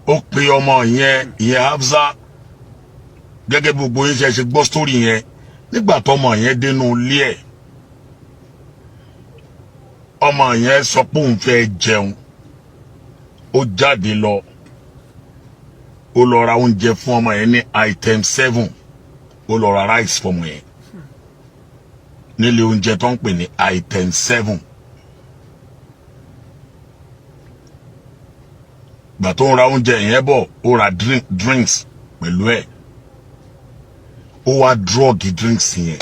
Ó pe ọmọ yẹn, ìyẹn Hafsa, gẹ́gẹ́ bí gbogbo yín ṣe gbọ́ sítórì yẹn. Nígbà tọmọ yẹn dénú ilé ẹ̀, ọmọ yẹn sọ pé òun fẹ́ jẹun. Ó jáde lọ, ó lọ ra oúnjẹ fún ọmọ yẹn ní Item 7. Ó lọ ra rice fún ọmọ yẹn nílé oúnjẹ tó ń pè ní Item 7. Gbà tó ń ra oúnjẹ yẹn bọ̀, ó ra drinks pẹ̀lú ẹ̀. Ó wá drug drinks yẹn,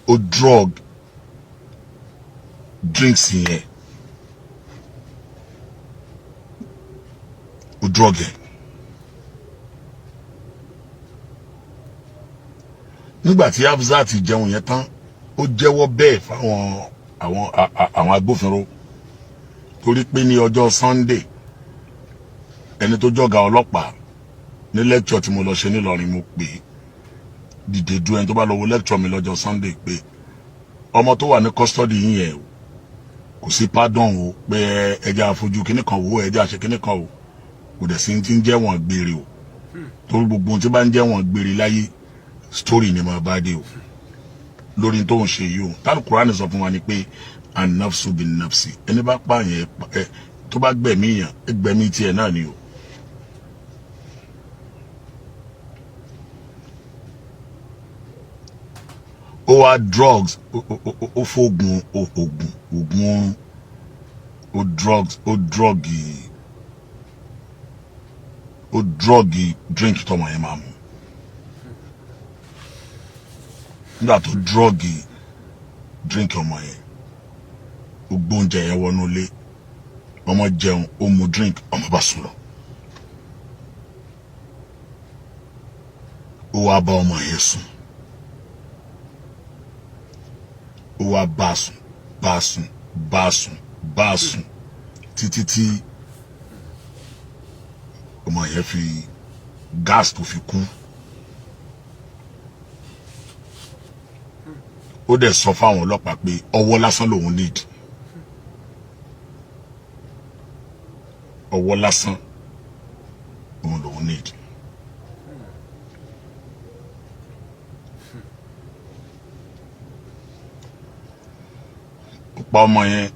ó drug drinks yẹn, ó drug yẹn. Nígbà tí Hafsat jẹun yẹn tán, ó jẹ́wọ́ bẹ́ẹ̀ fáwọn àwọn agbófinró, torí pé ní ọjọ́ Sunday, ẹni tó jọ̀gá ọlọ́pàá ní lecture tí mo lọ ṣe nílọrin, mo pè é dìde dúró. Ẹni tó bá lọ wo lecture mi lọ́jọ́ Sunday, pé ọmọ tó wà ní custody yín yẹn o, kò sí pardon o, pé ẹja àfojú kíní kan wò ó, ẹja àṣẹ kíní kan o, kò dẹ̀ sí ti ń jẹ́wọ̀n gbére o, torí gbogbo ohun tí bá ń jẹ́wọ̀n gbére láyé, story ni màá bá dé o lórí tó ń ṣe yìí o. Tálù Kúránì sọ fún wa ni pé an-nafsu bin-nafsi, ẹni bá pààyàn ẹ, tó bá gbẹ̀mí yàn, ẹ gbẹ̀mí tiẹ̀ náà ni o. Ó wá drugs, ó fóògùn oògùn oògùn oorun, ó drugs, ó drug drink tọmọ yẹn máa mu. Nígbà tó drug drink ọmọ yẹn, ó gbóúnjẹ yẹn wọnú ilé, ọmọ jẹun, ó mu drink, ọmọ bá sùn lọ. Ó wá bá ọmọ yẹn sùn, ó wá bá sùn, bá sùn, bá sùn, bá sùn títí tí ọmọ yẹn fi gas tó fi kú. Ó dẹ̀ sọ fáwọn ọlọ́pàá pé ọwọ́ lásán lòun need, ọwọ́ lásán òun lòun need. Ó pa ọmọ yẹn,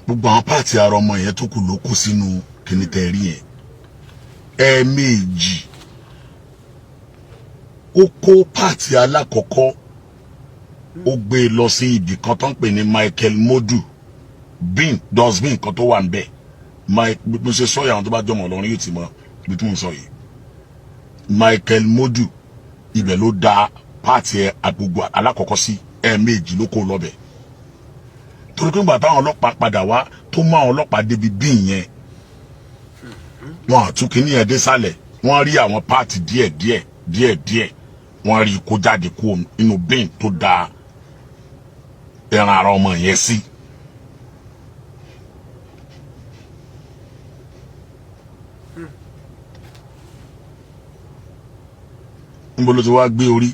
gbogbo àwọn parts ara ọmọ yẹn tó kù ló kó sínú kíní tẹ́ rí yẹn. Ẹ̀ẹ̀mejì ó kó part alákọ̀ọ́kọ́, ó gbé e lọ sí ibì kan tó ń pè ní Michael Modu bin, dustbin kan tó wà ń bẹ̀. Mo ṣe sọ yìí, àwọn tó bá jọmọ Ọlọ́run yóò ti mọ ibi tí mo sọ yìí. Michael Modu, ibẹ̀ ló da part ẹ̀ gbogbo alákọ̀ọ́kọ́ sí. Ẹ̀ẹ̀mejì ló kó lọ bẹ̀, torí pé ìgbà táwọn ọlọ́pàá padà wá, tó mú àwọn ọlọ́pàá débi bin yẹn, wọn àtún kínní yẹn dé sálẹ̀, wọ́n rí àwọn part díẹ̀ díẹ̀ díẹ̀ díẹ̀, wọ́n rí kó jáde kó inú bin tó da ẹran ara ọmọ yẹn sí. Níbo ló ti wá gbé orí,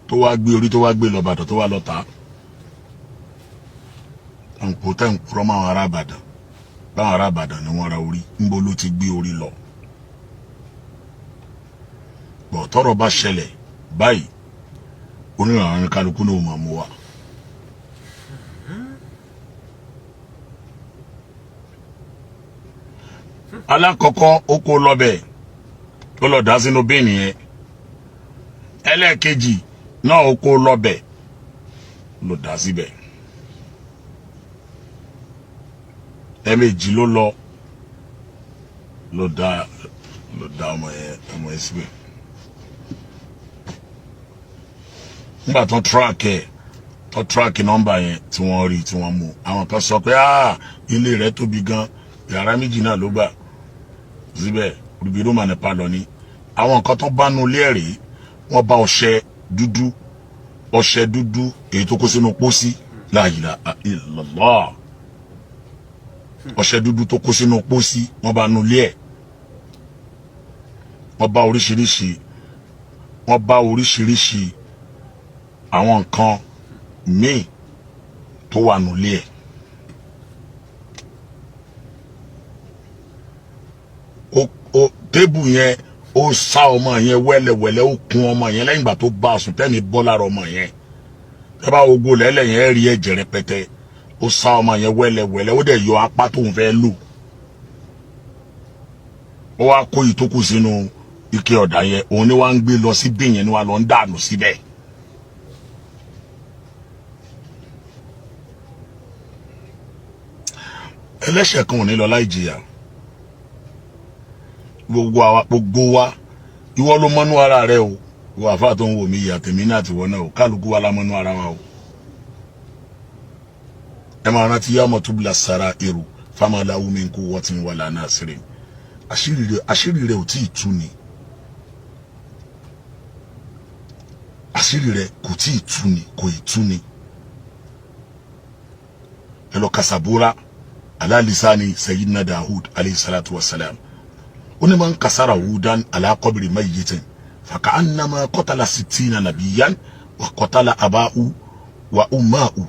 tó wá gbé orí, tó wá gbé lọ Ìbàdàn, tó wá lọ tà á? Tàǹkó tẹ̀ ń purọ́ mọ́ àwọn ará Ìbàdàn, báwọn ará Ìbàdàn ni wọ́n ra orí. Níbo ló ti gbé orí lọ? Bọ̀ tọ́rọ̀ bá ṣẹlẹ̀ báyìí, onírànràn kálukú ní òun máa mú wa. Alákọ̀ọ́kọ́, ó kó lọ́bẹ̀, ó lọ dá sínú bin yẹn. Ẹlẹ́ẹ̀kejì náà, ó kó lọ́bẹ̀, ló dá síbẹ̀. Ẹ̀ẹ̀mejì ló lọ, ló dá ọmọ yẹn síbẹ̀. Nígbà tó track ẹ̀, tó track nọ́mbà yẹn, tí wọ́n rí, tí wọ́n mú, àwọn kan sọ pé, ah, ilé rẹ̀ tóbi gan, yàrá méjì náà ló gbà síbẹ̀, rubi room and parlour ni. Àwọn nǹkan tó bá nu ilé ẹ̀ rèé. Wọ́n bá ọṣẹ dúdú, ọṣẹ dúdú èyí tó kó sínú pósí. La ilaha illallah. Ọṣẹ dúdú tó kó sínú pósí, wọ́n bá nu ilé ẹ̀. Wọ́n bá oríṣiríṣi, wọ́n bá oríṣiríṣi àwọn nǹkan míì tó wà nulẹ̀ ẹ̀. Ó table yẹn, ó sá ọmọ yẹn wẹ́lẹ̀wẹ́lẹ́, ó kun ọmọ yẹn lẹ́yìn ìgbà tó bá a sùn, tẹ́mi bọ́ lára ọmọ yẹn. Ẹ bá ogo lẹ́lẹ̀ yẹn, rí ẹ̀jẹ̀ rẹpẹtẹ. Ó sá ọmọ yẹn wẹ́lẹ̀wẹ́lẹ́, ó dẹ̀ yọ apá tóun fẹ́ lò, ó wá kó ìtókù sínú ike ọ̀dà yẹn. Òun ni wàá ń gbé lọ síbí yẹn, ni wàá lọ ń dànù síbẹ̀. Ẹlẹ́ṣẹ̀ kan ò ní lọ láì jìyà. Gbogbo àwa, gbogbo wa, ìwọ ló mọ́nú ara rẹ o. Ìwọ àfáà tó ń wò mí yìí, àtẹ̀mí náà àtiwọ́ náà o, kálukú wa la mọ́nú ara wa o. Ẹ máa rántí yawma tubla sarairu fama lahu min quwwatin wala nasirin. Àṣírí rẹ ò tí ì tú ni, àṣírí rẹ kò tí ì tú ni, kò ì tú ni. Ẹ lọ kasabura ala lisani sayyidina Dawud alayhi salatu wa salam. Ó ní man kasara wudan ala qabri mayyitin faka'annama qatala sittina nabiyyan wa qatala aba'u wa umma'u.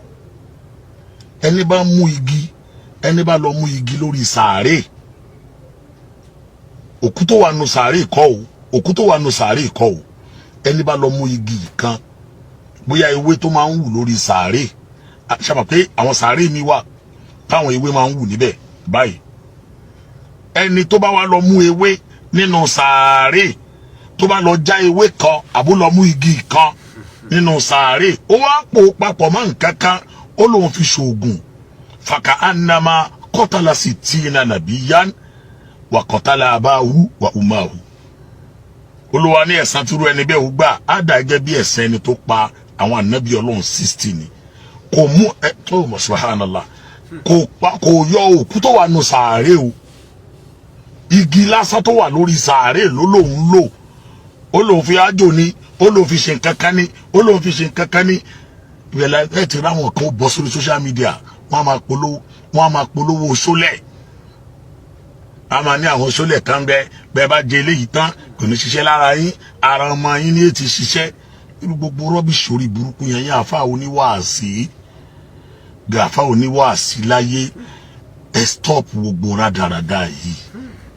Ẹni bá mú igi, ẹni bá lọ mú igi lórí sàárè òkú tó wà nù sàárè kọ́ o, òkú tó wà nù sàárè kọ́ o, ẹni bá lọ mú igi kan, bóyá ewé tó máa ń wù lórí sàárè, ṣàmọ̀ pé àwọn sàárè mi wà táwọn ewé máa ń wù níbẹ̀ báyìí, ẹni tó bá wá lọ mú ewé nínú sàárè, tó bá lọ já ewé kan àbó lọ mú igi kan nínú sàárè, ó wá pò papọ̀ mọ́ nǹkan kan, ó lóun fi ṣoògùn, fàkà anama qatala sittina nabiyyan wa qatala abahu wa ummahu. Olúwa ní ẹ̀san tírú ẹni bẹ́ẹ̀ ó gbà á dà gẹ́gẹ́ bí ẹ̀san ẹni tó pa àwọn ànábì Ọlọ́run 60 ni. Kò mú ẹ tó mọ̀, subhanallah, kò pa, kò yọ òkú tó wà nù sàárè o. Igi lásán tó wà lórí sàárè ló lòun lò. Ó lòun fi ájò ni, ó lòun fi ṣe nǹkan kan ni, ó lòun fi ṣe nǹkan kan ni. Ìrẹ̀lẹ̀ ẹ̀ ti ráwọn kan bọ́ sórí social media, wọ́n á máa polówó, wọ́n á máa polówó sólẹ̀, a máa ní àwọn sólẹ̀ kan bẹ́ẹ̀ bẹ́ẹ̀ bá jẹ eléyìí tán, kò ní ṣiṣẹ́ lára yín, ara ọmọ yín ní ètí ṣiṣẹ́. Irú gbogbo rubbish orí burúkú yẹn yẹn, àfa oníwàásí, gàfà oníwàásí láyé, ẹ stop gbogbo rádaràda yìí.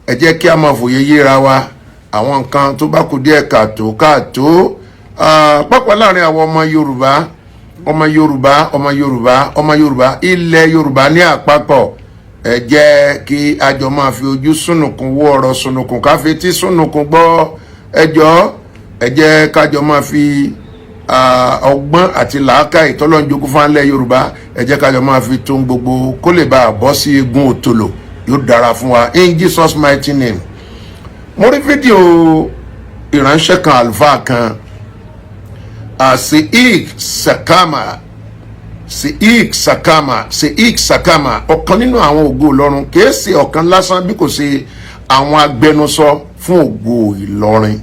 Ẹ jẹ́ kí a máa fòye yéra wa àwọn nǹkan tó bá kù díẹ̀ káàtó káàtó, pápá láàrin àwọn ọmọ Yorùbá, ọmọ Yorùbá, ọmọ Yorùbá, ọmọ Yorùbá, ilẹ̀ Yorùbá ní àpapọ̀. Ẹ jẹ́ kí a jọ máa fi ojú sùnùkùn wo ọ̀rọ̀ sùnùkùn, ká fi etí sùnùkùn gbọ́. Ẹ jọ̀ọ́, ẹ jẹ́ ká jọ máa fi ọgbọ́n àti làákàyè tọ́lọ́run jogún fún alẹ́ Yorùbá, ẹ jẹ́ ká jọ máa fi tó gbogbo kó lè bá a bọ́ sí egun òtòlò. Yóò dára fún wa in Jesus mighty name. Mo rí fídíò ìránṣẹ́ kan, àlùfáà kan, Sheikh Sakama, Sheikh Sakama, Sheikh Sakama, ọ̀kan nínú àwọn ògo Ìlọrin. Kìí ṣe ọ̀kan lásán bí kò ṣe àwọn agbẹnusọ fún ògo Ìlọrin.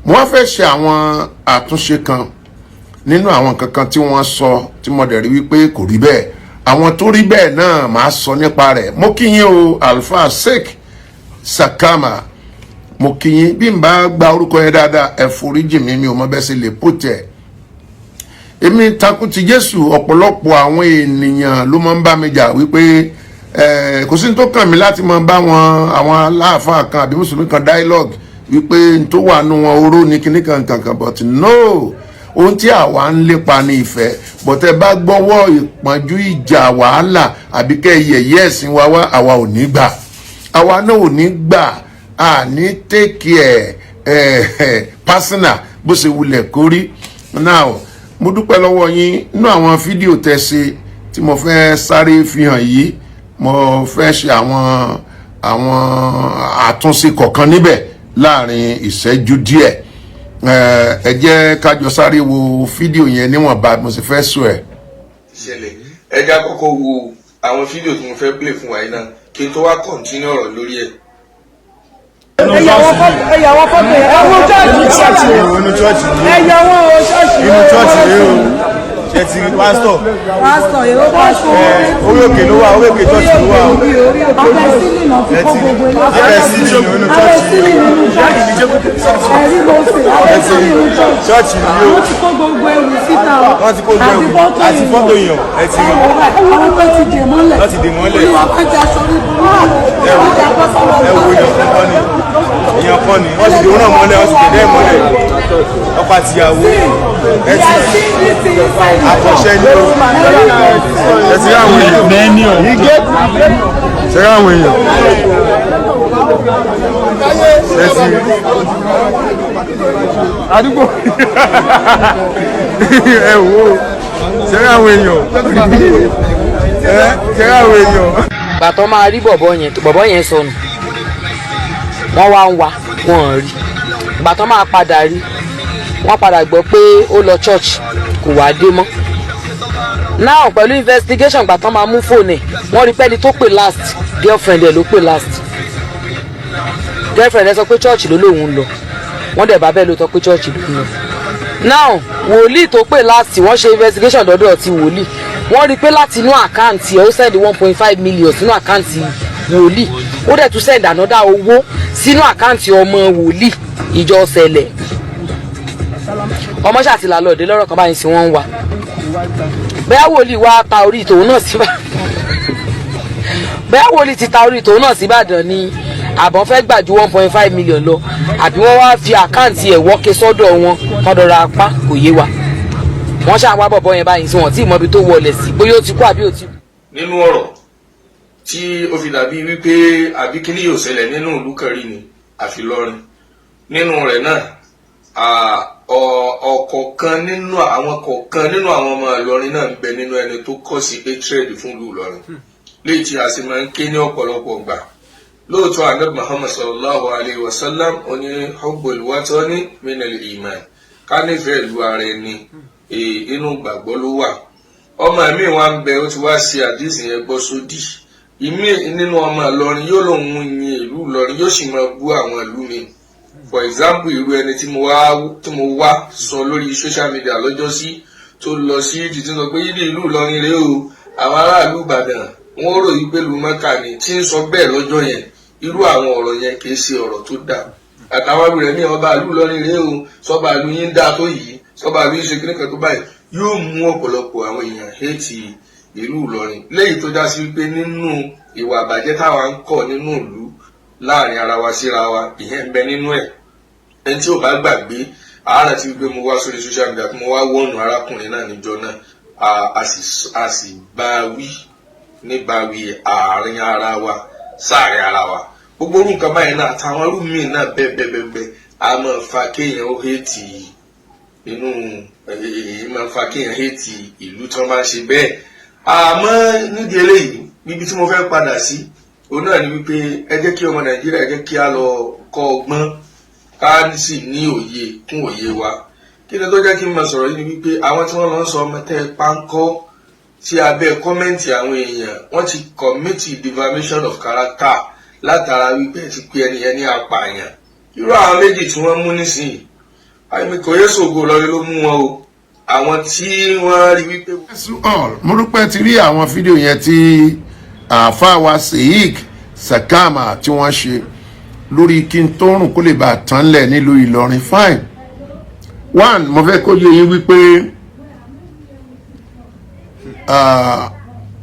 Mo wá fẹ́ ṣe àwọn àtúnṣe kan nínú àwọn kankan tí wọ́n sọ, tí mo dẹ̀ rí wípé kò rí bẹ́ẹ̀. Àwọn tó rí bẹ́ẹ̀ náà, máa sọ nípa rẹ̀. Mo kí yín o, Alfa Sheikh Sakama, mo kí yín. Bí n bá gba orúkọ yẹn dáadáa, ẹ foríjì mi, mi ò mọ bẹ́ẹ̀ ṣe lè pòtẹ́. Èmi takun ti Jésù. Ọ̀pọ̀lọpọ̀ àwọn ènìyàn ló máa ń bá mi jà wípé kò sí ní tó kàn mí láti máa bá wọn, àwọn aláàfáà kan àbí mùsùlùmí kan dialogue, wípé n tó wà nù wọn oró ní kíní kan kankan. But no, ohun tí àwa ń lépa ní ìfẹ́. But ẹ bá gbọ́wọ́ ìpọ́njú, ìjà, wàhálà àbí kẹ́ yẹ̀yẹ́ ẹ̀sìn wa wá, àwa ò ní gbà, àwa náà ò ní gbà. À ní take ẹ̀ ẹ̀ personal bó ṣe wulẹ̀ kórí. Now, mo dúpẹ́ lọ́wọ́ yín. Nínú àwọn fídíò tẹ́ ṣe tí mo fẹ́ sáré fi hàn yìí, mo fẹ́ ṣe àwọn àtúnṣe kọ̀ọ̀kan níbẹ̀ láàrin ìṣẹ́jú díẹ̀. Ẹ jẹ́ ká jọ sáré wo fídíò yẹn níwọ̀nba mo sì fẹ́ sọ ẹ̀. Ṣẹlẹ̀, ẹ jẹ́ àkọ́kọ́ wo àwọn fídíò tí mo fẹ́ play fún wa yìí náà kí n tó wá continue ọ̀rọ̀ lórí ẹ̀. Ẹ̀yà wọn fọ́tò yẹn, ẹ wo church. Church o, inú church ni. Ẹ̀yà wọn o, church. Inú church rèé o. Ṣe ti rí pásítọ̀? Pásítọ̀ yẹn ó pásítọ̀. Orí òkè ló wà, orí òkè church ló wà o. Abẹ́ ceiling náà ti kó gbogbo ilé. Abẹ́ ceiling nínú Abẹ́ church. Ceiling nínú church. Ẹ̀rí ló ṣe abẹ́ ceiling nínú church. Church ni o. Wọ́n ti kó gbogbo ẹrù síta o. Wọ́n ti kó gbogbo ẹrù àti fọ́tò èèyàn, ẹ ti rí. Àwọn tó ti dè mọ́lẹ̀. Wọ́n ti dè mọ́lẹ̀. Olúwa bá jẹ́ aṣọ ní burúkú. Wọ́n jẹ́ bọ́ sọ́wọ́. Ẹ wo èèyàn. Èèyàn kan ni wọ́n ti dè òun náà mọ́lẹ̀, wọ́n ti dè dẹ́ mọ́lẹ̀, ọkọ àtìyàwó. Ẹ ti àkànṣe ni o. Ẹ ti rí àwọn èèyàn, ṣe rí àwọn èèyàn, ẹ ti rí àdúgbò, ẹ wò ó, ṣe rí àwọn èèyàn, ẹ ṣe rí àwọn èèyàn. Gbàtọ́ máa rí bọ̀bọ̀ yẹn, bọ̀bọ̀ yẹn sọnù. Wọ́n wá ń wá, wọ́n ò rí. Gbàtọ́ máa padà rí, wọ́n padà gbọ́ pé ó lọ church, kò wá dé mọ́. Now, pẹ̀lú investigation, gbàtọ́ máa mú fóònù ẹ̀, wọ́n rí pẹ́ni tó pè last, girlfriend ẹ̀ ló pè last. Girlfriend ẹ̀ sọ pé church ló lóun ń lọ. Wọ́n dẹ̀ bá bẹ́ẹ̀ ló tọ́ pé church ló ń lọ. Now, wòlíì tó pè last, wọ́n ṣe investigation dọ́dọ̀ ti wòlíì. Wọ́n rí i pé láti inú account ẹ̀, ó send 1.5 million sínú account wòlíì. Ó dẹ̀ tún send another owó sínú account ọmọ wòlíì ìjọ ṣẹlẹ̀. Ọmọ ṣàtìlá lọ́ọ̀dẹ lọ́rọ̀ kan báyìí sí. Wọ́n ń wá bẹ́ẹ̀, wòlíì wá ta orí tòun náà sí, bẹ́ẹ̀ wòlíì ti ta orí tòun náà síbàdàn ni. Àbọ̀n fẹ́ gbà ju 1.5 million lọ, àbí wọ́n wá fi account ẹ̀ wọ́kẹ́ sọ́dọ̀ wọn tọ́dọ̀rọ̀ apá, kò yé wa. Wọ́n ṣáà wá bọ̀bọ̀ yẹn báyìí sí, wọn tí ìmọ̀bi tó wọlé sí, bóyá ó ti kú àbí ó ti kú. Nínú ọ̀rọ̀ tí ó fi dàbí wípé àbí kíní yóò ṣẹlẹ̀ nínú ìlú kan rí ni àfi lọ́rin nínú rẹ̀ náà, ọ̀kọ̀ọ̀kan nínú àwọn kọ̀ọ̀kan nínú àwọn ọmọ Ìlọrin náà ń bẹ nínú ẹni tó kọ́ sí hatred fún ìlú Ìlọrin, léyìí tí a sì máa ń ké ní ọ̀pọ̀lọpọ̀ gbà. Lóòótọ́, Anabi Muhammad sallallahu alayhi wa sallam, ó ní hubbul watani minal iman, ká nífẹ̀ẹ́ ìlú ara ẹni, inú gbàgbọ́ ló wà. Ọmọ mi wá ń bẹ, ó ti wá ṣe àdísì yẹn gbọ́ sódì. Ìmí nínú ọmọ Ìlọrin yóò lòun yin ìlú Ìlọrin, yóò sì máa bú àwọn ìlú mi. For example, irú ẹni tí mo wá sọ lórí social media lọ́jọ́ sí, tó lọ sí ìdí tí ń sọ pé yídì ìlú Ìlọrin rèé o, àwọn aráàlú Ìbàdàn wọn rò yí pé ìlú Mẹ́kà ni, tí ń sọ bẹ́ẹ̀ lọ́jọ́ yẹn. Irú àwọn ọ̀rọ̀ yẹn kì í ṣe ọ̀rọ̀ tó dáa. Àtàwọn ẹrù rẹ̀ ní ọba ìlú Ìlọrin rèé o, sọba ìlú yín dáa tó yìí, sọba ìlú yín ṣe kíní kan tó báyìí, yóò mú ọ̀pọ̀lọpọ̀ àwọn èèyàn hate ìlú Ìlọrin, léyìí tó já sí wípé nínú ìwà àbàjẹ́ táwa ń kọ̀ nínú ìlú láàrin ara wa síra wa, ìyẹn ń bẹ nínú ẹ̀. Ẹni tí ò bá gbàgbé àárẹ̀ tí wípé mo wá sórí social media, mo wá wọ́ọ̀nù arákùnrin náà níjọ́ náà, a sì bá wí ní bá wí àárín ara wa sáàrin ara wa. Gbogbo orú nǹkan báyìí náà àtàwọn irú míì náà bẹ́ẹ̀ bẹ́ẹ̀ bẹ́ẹ̀ bẹ́ẹ̀, a máa fa kéèyàn ó hate inú, èyí máa fa kéèyàn hate ìlú tí wọ́n bá ń ṣe bẹ́ẹ̀. Àmọ́ nídìí eléyìí, níbi tí mo fẹ́ padà sí òun náà ni wípé ẹ jẹ́ kí ọmọ Nàìjíríà, ẹ jẹ́ kí a lọ kọ́ ọgbọ́n, ká sì ní òye kún òye wa. Kí ni tó jẹ́ kí n máa sọ̀rọ̀ yìí ni wípé àwọn tí wọ́n lọ ń sọ ọmọ tẹ́ ẹ páńkọ́ tí abẹ́ comment àwọn èèyàn, wọ́n ti commit defamation of character látara wípé ti pé ẹni yẹn ní apààyàn. Irú àwọn méjì tí wọ́n mú nísìnyí, àmì kò yẹ sògo lọ́rí ló mú wọn o, àwọn tí wọ́n rí wípé. All mo dúpẹ́ ti rí àwọn fídíò yẹn tí àáfàá wa Sheik Sakama tí wọ́n ṣe lórí kí n tó rùn kó lè bá a tán lẹ̀ nílùú Ìlọrin. Fine one, mo fẹ́ kó yé yín wípé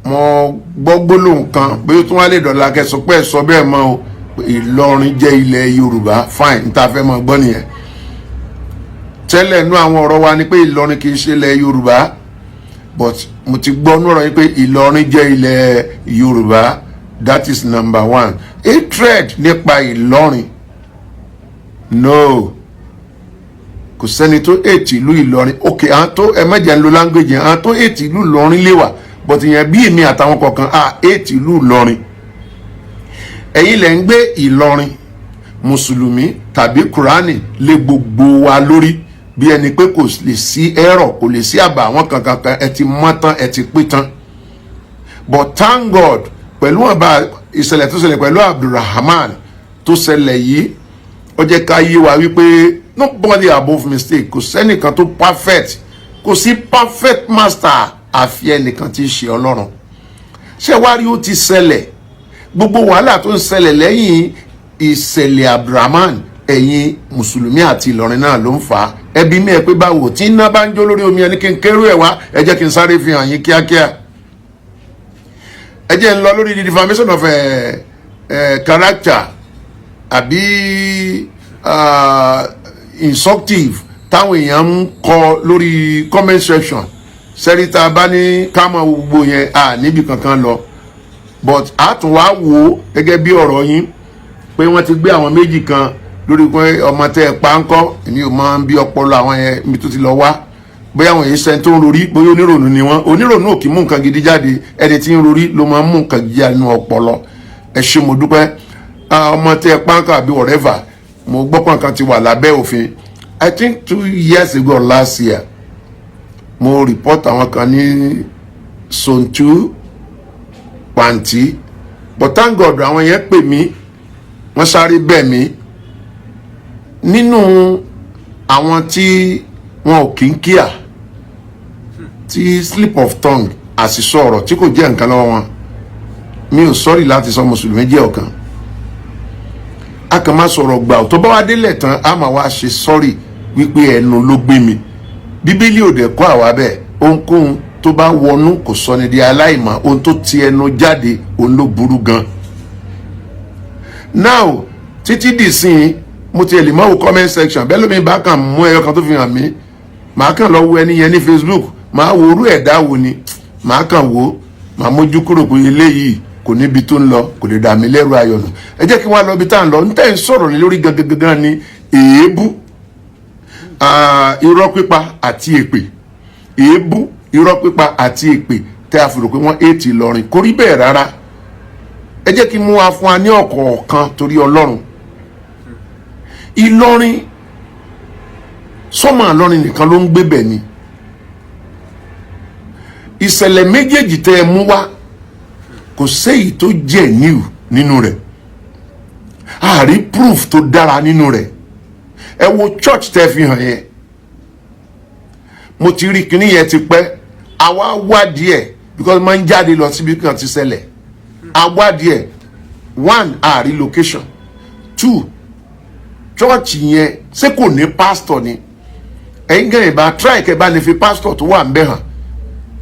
mo gbọ́ gbólóhùn kan pé ó tún wá lè dọ̀la kẹsàn pé ẹ sọ bẹ́ẹ̀ mọ́ o, Ìlọrin jẹ́ ilẹ̀ Yorùbá. Fine, n ta fẹ́ mọ́ gbọ́ nìyẹn. Tẹ́lẹ̀ nú àwọn ọ̀rọ̀ wa ni pé Ìlọrin kì í ṣe ilẹ̀ Yorùbá, but mo ti gbọ́ nú ọ̀rọ̀ yìí pé Ìlọrin jẹ́ ilẹ̀ Yorùbá. That is number one. Hatred nípa Ìlọrin, no, kò sẹ́ni tó hate ìlú Ìlọrin. Ok, àwọn tó ẹ mẹ́jẹ̀ ń lo language yẹn, àwọn tó hate ìlú Ìlọrin lè wà, but ìyẹn bí èmi àtàwọn kọ̀ọ̀kan à hate ìlú Ìlọrin. Ẹ̀yin lẹ̀ ń gbé Ìlọrin, mùsùlùmí tàbí kùránì lé gbogbo wa lórí bí ẹni pé kò lè sí ẹ̀rọ, kò lè sí àbà àwọn kankan kan. Ẹ ti mọ́ tán, ẹ ti pín tán. But thank God, pẹ̀lú ọba ìṣẹ̀lẹ̀ tó ṣẹlẹ̀ pẹ̀lú Abdulrahman tó ṣẹlẹ̀ yìí, ó jẹ́ ká yé wa wípé nobody above mistake. Kò sẹ́nìkan tó perfect, kò sí perfect master àfi ẹnìkan tí í ṣe Ọlọ́run. Ṣé wá rí, ó ti ṣẹlẹ̀. Gbogbo wàhálà tó ń ṣẹlẹ̀ lẹ́yìn ìṣẹ̀lẹ̀ Abdulrahman, ẹ̀yin mùsùlùmí àti Ìlọrin náà ló ń fà á. Ẹbí mi ẹ pé báwo tí iná bá ń jó lórí omi, ẹni kí n kérú ẹ̀ wá. Ẹ jẹ́ kí n sáré fi hàn yín kíákíá. Ẹ jẹ́ ń lọ lórí the defamation of character àbí Insultive táwọn èèyàn ń kọ lórí comment section sẹ́ríta bá ní ká mọ gbogbo yẹn à níbi kankan lọ, but a tún wá wò ó gẹ́gẹ́ bí ọ̀rọ̀ yín pé wọ́n ti gbé àwọn méjì kan lórí pé ọmọ tẹ́ ẹ pa ń kọ́. Èmi ò mọ bí ọpọlọ àwọn yẹn ibi tó ti lọ wá, bóyá àwọn èyí sẹ́ni tó ń rorí, bóyá onírònú ni wọ́n. Onírònú ò kì í mú nǹkan gidi jáde, ẹni tí ń rorí ló máa ń mú nǹkan gidi jáde nínú ọpọlọ. Ẹ ṣé, mo dúpẹ́. Ọmọ tẹ́ ẹ pa ń kọ́ àbí whatever, mo gbọ́ pé nǹkan ti wà lábẹ́ òfin. I think 2 years ago or last year, mo report àwọn kan ní Zone 2 Pàǹtí, but thank God, àwọn yẹn pè mí, wọ́n sáré bẹ̀ mí. Nínú àwọn tí wọn ò kí ń kíà tí slip of tongue, àṣìṣọ ọ̀rọ̀ tí kò jẹ́ nǹkan lọ́wọ́ wọn, mi ò sọ́rí láti sọ, mùsùlùmí jẹ́ ọ̀kan. A kàn máa sọ̀rọ̀ gbà tó bá wá délẹ̀ tán, a máa wá ṣe sọ́rí wípé ẹnu ló gbé mi. Bíbélì ò dẹ̀ kọ́ àwa bẹ́ẹ̀. Ohunkóhun tó bá wọnú kò sọ ni di aláìmọ̀, ohun tó ti ẹnu jáde, òun ló burú gan. Now, títí dì sí, mo ti lè mọ̀ wo comment section bẹ́ẹ̀ lómi bá kàn mú ẹyọ kan tó fi hàn mí, màá kàn lọ wo ẹni yẹn ní Facebook, màá wo orú ẹ̀dá wo ni, màá kàn wo, màá mójú kúrò pé eléyìí kò níbi tó ń lọ, kò lè dà mí lẹ́rù ayọ̀nù. Ẹ jẹ́ kí wọ́n lọ ibi tá à ń lọ. Ń tẹ́ ń sọ̀rọ̀ lé lórí gangan gangan ni èébú, irọ́ pípa àti èpè. Èébú, irọ́ pípa àti èpè tẹ́ a fi rò pé wọ́n ètì Ìlọrin, kò rí bẹ́ẹ̀ rárá. Ẹ jẹ́ kí n mú wa fún wa ní ọ̀kọ̀ọ̀kan torí Ọlọ́run. Ìlọrin, sọ́mọ Ìlọrin nìkan ló ń gbé bẹ̀ ni? Ìṣẹ̀lẹ̀ méjèèjì tẹ́ ẹ mú wá, kò séyìí tó jẹ́ new nínú rẹ̀, àrí proof tó dára nínú rẹ̀. Ẹ wo church tẹ́ fi hàn yẹn, mo ti rí kinní yẹn ti pẹ́. Àwa wádìí ẹ̀ because máa ń jáde lọ síbi kan ti ṣẹlẹ̀. Àwádìí ẹ̀, one, àrí location; two, church yẹn, ṣé kò ní pastor ni? Ẹ̀yin gan ìbá try kẹ́ bá ní fi pastor tó wà ń bẹ̀ hàn.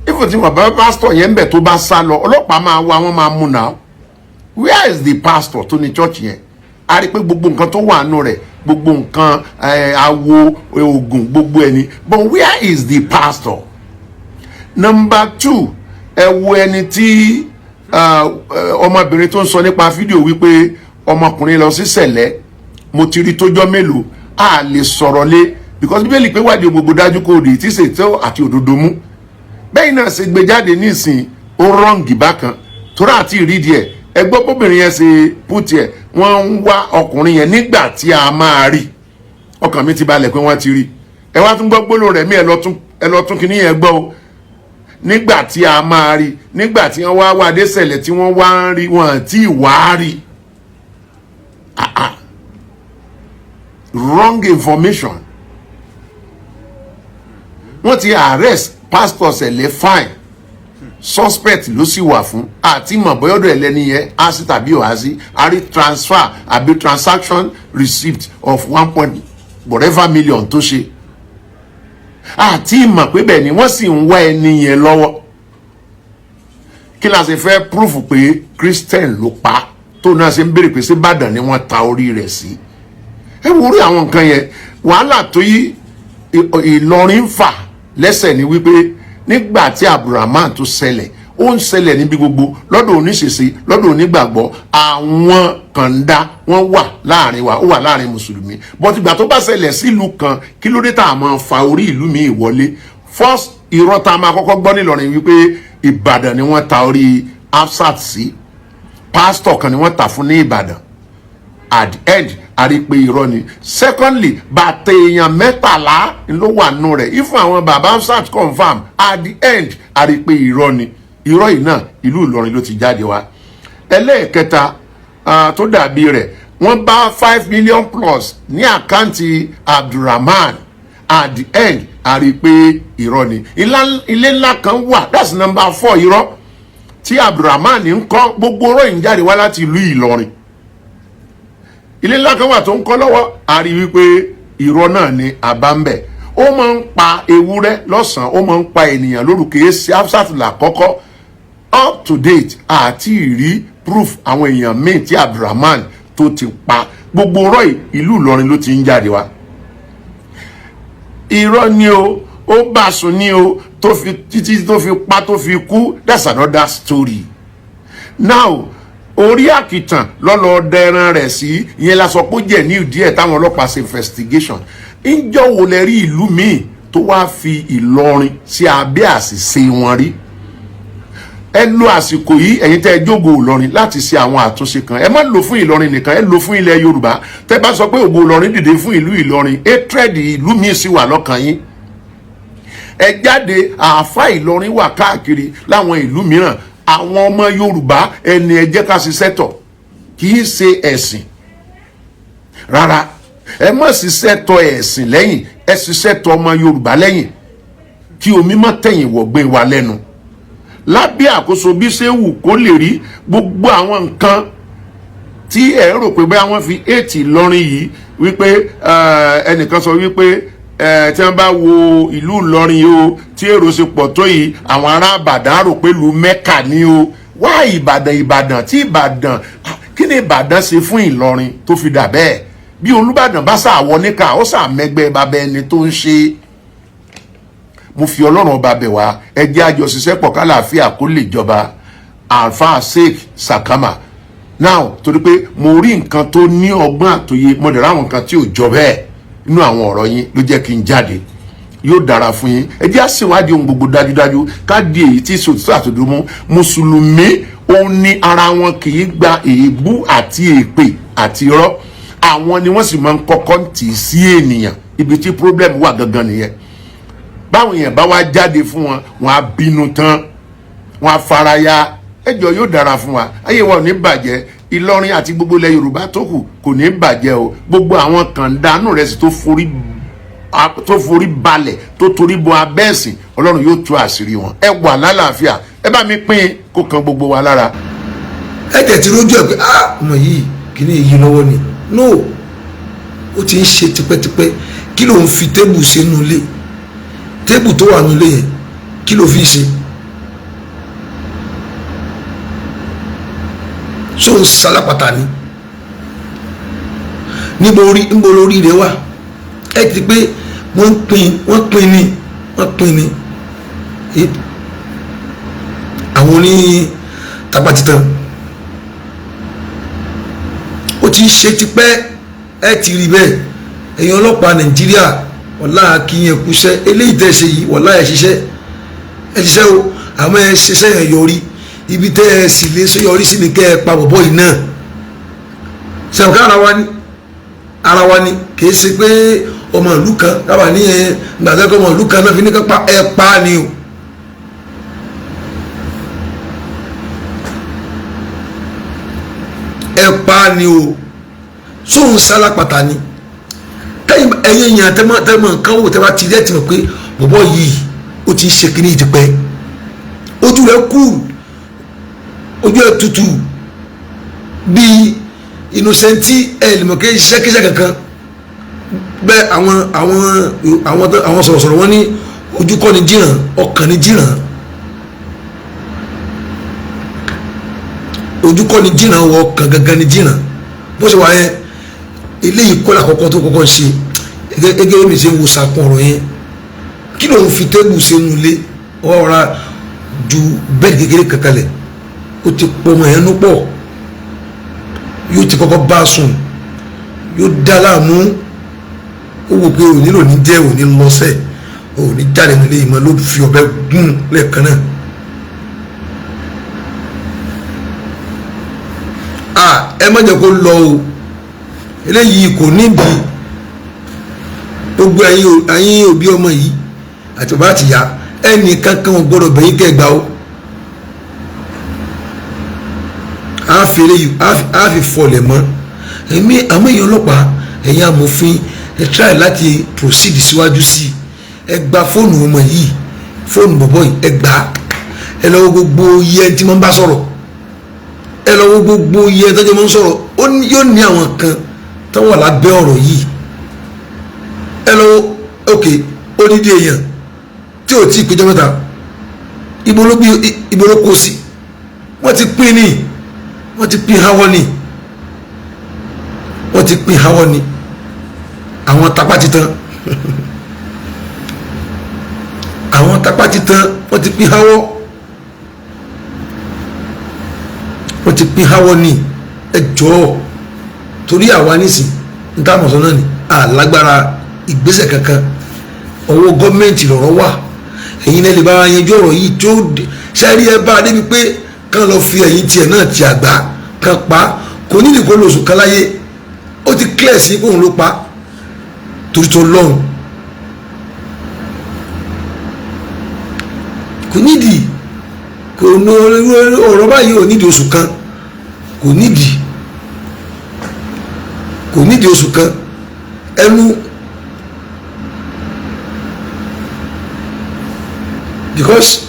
If tí wọ́n bá pastor yẹn ń bẹ̀, tó bá sá lọ, ọlọ́pàá máa wá, wọ́n máa mú. Now, where is the pastor tó ní church yẹn? A rí i pé gbogbo nǹkan tó wà nù rẹ̀, gbogbo nǹkan awo oògùn, gbogbo ẹni, but where is the pastor? Number two, ẹ wo ẹni tí ọmọbìnrin tó ń sọ nípa fídíò wípé ọmọkùnrin lọ sí Sẹ̀lẹ̀, mo ti rí tójọ́ mélòó, a lè sọ̀rọ̀ lé because Bíbélì pé wádìí gbogbo dájú kó rí tí ṣètò àti òdodo mú. Bẹ́ẹ̀ náà ṣe gbé jáde nísìn, ó wrong bákan torí àti ìrídìí ẹ̀. Ẹ gbọ́ bóbìnrin yẹn ṣe pútì ẹ̀, wọ́n ń wá ọkùnrin yẹn. Nígbà tí a máa rí, ọkàn mi ti balẹ̀ pé wọ́n ti rí. Ẹ wá tún gbọ́ gbólóhùn rẹ̀ mí, ẹ lọ tún kíní yẹn gbọ́ o. Nígbà tí a máa rí, nígbà tí wọ́n wá wá dé sẹ̀lẹ̀, tí wọ́n wá ń rí wọn àti ìwá rí. Ah ah, wrong information. Wọ́n ti arrest pastor Sẹ̀lẹ̀, fine, suspect ló sì wà fún àti mọ̀ bóyọ́dọ̀ ẹlẹ́ni yẹn á sí tàbí ò á sí. A rí transfer àbí transaction receipt of one point whatever million tó ṣe, àti mọ̀ pé bẹ́ẹ̀ ni wọ́n sì ń wá ẹni yẹn lọ́wọ́. Kí la ṣe fẹ́ proof pé Christian ló pa tó náà ṣe ń béèrè pé ṣé Ìbàdàn ni wọ́n ta orí rẹ̀ sí? Ẹ wo orí àwọn nǹkan yẹn. Wàhálà tó yí Ìlọrin ń fà lẹ́sẹ̀ ni wípé nígbà tí Abdulrahman tó ṣẹlẹ̀, ó ń ṣẹlẹ̀ níbi gbogbo, lọ́dọ̀ oníṣẹ̀ṣe, lọ́dọ̀ onígbàgbọ́, àwọn kànda wọ́n wà láàrin wa, ó wà láàrin mùsùlùmí, but ìgbà tó bá ṣẹlẹ̀ sílùú kan, kí ló dé tá a máa fa orí ìlú mi ìwọlé? First irọ́ tá a máa kọ́kọ́ gbọ́ nílọrin wípé Ìbàdàn ni wọ́n ta orí Hafsat sí, pásítọ̀ kan ni wọ́n tà fún ní Ìbàdàn. At the end, a rí pé irọ́ ni. Secondly, bàtà èèyàn 13 ló wà nù rẹ̀ ifun àwọn bàbá Hafsat confirm. At the end, a rí pé irọ́ ni. Irọ́ yìí náà, ìlú Ìlọrin ló ti jáde wá. Ẹlẹ́ẹ̀kẹta tó dàbí rẹ̀, wọ́n bá 5 million plus ní account Abdulrahman. At the end, a rí pé irọ́ ni. Ilé ńlá kan wà, that's number four irọ́ tí Abdulrahman ń kọ́. Gbogbo ọ̀rọ̀ yìí ń jáde wá láti ìlú Ìlọrin. Ilé ńlá kan wà tó ń kọ́ lọ́wọ́, a rí wípé irọ́ náà ni àbá ń bẹ̀. Ó máa ń pa ewúrẹ́ lọ́sàn-án, ó máa ń pa ènìyàn lóru. Kìí ṣe Hafsat làkọ́kọ́. Up to date, àti ìrí proof àwọn èèyàn míì tí Abdulrahman tó ti pa. Gbogbo ọ̀rọ̀ yìí, ìlú Ìlọrin ló ti ń jáde wá. Irọ́ ni o, ó bá sùn ní o, tó fi títí tó fi pa, tó fi kú. That's another story. Now, orí àkìtàn lọ́lọ́ dẹran rẹ̀ sí ìyẹn la sọ pé ó jẹ́ ní ìdí ẹ̀ táwọn ọlọ́pàá ṣe investigation. Ńjọ́ wo lẹ rí ìlú míì tó wáá fi Ìlọrin sí abẹ́ àṣìṣe wọn rí? Ẹ lo àsìkò yìí, ẹ̀yin tẹ́ ẹ jógo Ìlọrin, láti ṣe àwọn àtúnṣe kan. Ẹ má lò fún Ìlọrin nìkan, ẹ lò fún ilẹ̀ Yorùbá. Tẹ́ bá sọ pé ògo Ìlọrin dìde fún ìlú Ìlọrin, hatred ìlú míì sì wà lọ́kàn yín. Ẹ jáde. Àáfà Ìlọrin wà káàkiri láwọn ìlú mìíràn. Àwọn ọmọ Yorùbá ẹni, ẹ jẹ́ ká ṣiṣẹ́ tọ̀. Kì í ṣe ẹ̀sìn rárá. Ẹ má ṣiṣẹ́ tọ̀ ẹ̀sìn lẹ́yìn, ẹ ṣiṣẹ́ tọ̀ ọmọ Yorùbá lẹ́yìn, kí omi má tẹ̀yìn wọ̀gbìn wa lẹ́nu. Lábẹ́ àkóso bí ṣe wù kó lè rí, gbogbo àwọn nǹkan tí ẹ rò pé bóyá wọ́n fi èètì Ìlọrin yìí, wípé ẹnìkan sọ wípé tí wọ́n bá wo ìlú Ìlọrin yìí o, tí èrò ṣe pọ̀ tó yìí, àwọn ará Ìbàdàn rò pé ìlú Mẹ́kà ni o. Wá Ìbàdàn, Ìbàdàn tí Ìbàdàn, kí ni Ìbàdàn ṣe fún Ìlọrin tó fi dà bẹ́ẹ̀? Bí Olúbàdàn bá sàwọ níkà, ó sàmẹ́gbẹ́ bàbá ẹni tó ń ṣe. Mo fi Ọlọ́run ọba bẹ̀ wá, ẹ jẹ́ àjọ ṣiṣẹ́ pọ̀ kálàáfíà kó lè jọba. Alfa Sheikh Sakama now, torí pé mo rí nǹkan tó ní ọgbọ́n àtòye, mo dẹ̀ ráwọn nǹkan tí ò jọ bẹ́ẹ̀ nínú àwọn ọ̀rọ̀ yín, ló jẹ́ kí n jáde. Yóò dára fún yín. Ẹ jẹ́ àṣìwádìí ohun gbogbo dájúdájú, ká di èyí tí sòtítọ́ àtòdó mú. Mùsùlùmí òun ní ara wọn kì í gba èébú àti èpè àti irọ́. Àwọn ni wọ́n sì máa ń kọ́kọ́ tì í sí ènìyàn. Ibi tí problem wà gangan nìyẹn. Báwọn èèyàn bá wá jáde fún wọn, wọn á bínú tán, wọn á faraya. Ẹjọ, yóò dára fún wa, ayé wa ò ní bàjẹ́. Ìlọrin àti gbogbo ilẹ̀ Yorùbá tó kù kò ní bàjẹ́ o. Gbogbo àwọn kàndánù rẹ̀ sì tó forí balẹ̀, tó torí bọ abẹ́ ẹ̀sìn, Ọlọ́run yóò tú àṣírí wọn. Ẹ wà lálàáfíà. Ẹ bá mi pín kó kan gbogbo wa lára. Ẹ tẹ̀ tí rójú ẹ̀ pé, ah, ọmọ yìí, kìíní yìí lọ́wọ́ ni. No, ó ti ń ṣe tipẹ́tipẹ́. Kí ló ń fi table ṣe nínú ilé? Table tó wà nínú ilé yẹn, kí ló fi ń ṣe? Ṣó ń sálápàtà ni? Níbo orí, níbo lórí rẹ wà? Ẹ ti pé wọ́n pín, wọ́n pín ni, wọ́n pín ni. Àwọn oní tapatitan, ó ti ń ṣe tipẹ́. Ẹ ti rí bẹ́ẹ̀. Ẹ̀yin ọlọ́pàá Nàìjíríà, wàlá kí yẹn kúṣẹ́. Eléyìí tẹ́ ṣe yìí, wàlá, ẹ̀ ṣiṣẹ́, ẹ ṣiṣẹ́ o. Àmọ́ ẹ ṣiṣẹ́ yẹn yọrí ibi tẹ́ ẹ sì lè ṣe yọrí sí ni kẹ́ ẹ pa bọ̀bọ̀ yìí náà. Sẹ̀wọ̀n ara wa ni, ara wa ni. Kì í ṣe pé ọmọ ìlú kan dábàá ní ẹ gbàgbé ọmọ ìlú kan náà fi ní ká pa ẹ pa ni o. Ẹ pa ni o. Sóun sálápàtà ni? Tẹ́yìn ẹ̀yìn èèyàn tẹ́mọ̀ tẹ́mọ̀ nǹkan wò, tẹ́bá ti rẹ́ ti mọ̀ pé bọ̀bọ̀ yìí, ó ti ń ṣe kínní ìdìpẹ́. Ojú rẹ̀ kú, ojú ẹ̀ tutù bíi innocent. Ẹ̀ lè mọ̀ kí iṣẹ́ kíṣẹ́ kankan bẹ́ẹ̀. Àwọn sọ̀rọ̀sọ̀rọ̀ wọn ní ojú kọ́ ni jìràn, ọkàn ni jìràn. Ojú kọ́ ni jìràn wọ, ọkàn gangan ni jìràn. Bó ṣe wà yẹn, eléyìí kọ́ lákọ́kọ́ tó kọ́kọ́ ṣe. Gẹ́gẹ́ bí mi ṣe ń wo sàkún ọ̀rọ̀ yẹn, kí ló ń fi table ṣe nulẹ̀? Ọ̀rá ju bed kékeré kankan lẹ̀, ó ti pọ̀ ọmọ yẹn nú pọ̀. Yóò ti kọ́kọ́ bá a sùn, yóò dá láàmú. Ó wò pé òní lòní jẹ́ òní lọ́sẹ̀, òní jáde nílé ìmọ̀, ló fi ọ̀bẹ gún lẹ́ẹ̀kan náà. Ah, ẹ má jẹ́ kó lọ o. Eléyìí kò nídìí. Gbogbo ẹ̀yin òbí ọmọ yìí àti bàbá àtìyá, ẹnì kankan ò gbọ́dọ̀ bẹ̀yìn kẹgbà o. Á fi eléyìí, á fi fọlẹ̀ mọ́ èmi. Àmọ́ èèyàn ọlọ́pàá, ẹ̀yin amòfin, ẹ try láti proceed síwájú sí i. Ẹ gba fóònù ọmọ yìí, fóònù bọ̀bọ̀ yìí, ẹ gbà á. Ẹ lọ wo gbogbo iye ẹni tí wọ́n bá sọ̀rọ̀. Ẹ lọ wo gbogbo iye ẹni tó jẹ́ mọ́ ń sọ̀rọ̀. Yóò ní àwọn kan tó wà lábẹ́ ọ̀rọ̀ yìí. Ẹ lọ wo, ok, odidi èèyàn tí ò tí ì péjọ mẹ́ta, ibo ló bí, ibo ló kó sí? Wọ́n ti pín ní, wọ́n ti pín háwọ́ ní. Wọ́n ti pín hawọ́ ni àwọn tapá titan, àwọn tapá titan, wọ́n ti pín hawọ́, wọ́n ti pín hawọ́ ni. Ẹ jọ̀ọ́, torí àwa nísìn ń tá àmọ̀sán náà ni àlágbára ìgbésẹ̀ kankan, ọwọ́ gọ́ọ̀mẹ̀ntì lọ̀rọ̀ wà. Ẹ̀yin náà lè bá wa yanjú ọ̀rọ̀ yìí tó sẹ́rí ẹ bá a débi pé kán lọ fi ẹ̀yìn tiẹ̀ náà ti àgbá kan pa. Kò ní ìdíkò lóṣù kan láyé, ó ti clear sí òun ló pa torí tó lọ́hùn. Kò nídìí, kò ní ọ̀rọ̀ báyìí, ò nídìí oṣù kan, kò nídìí, kò nídìí oṣù kan ẹnu, because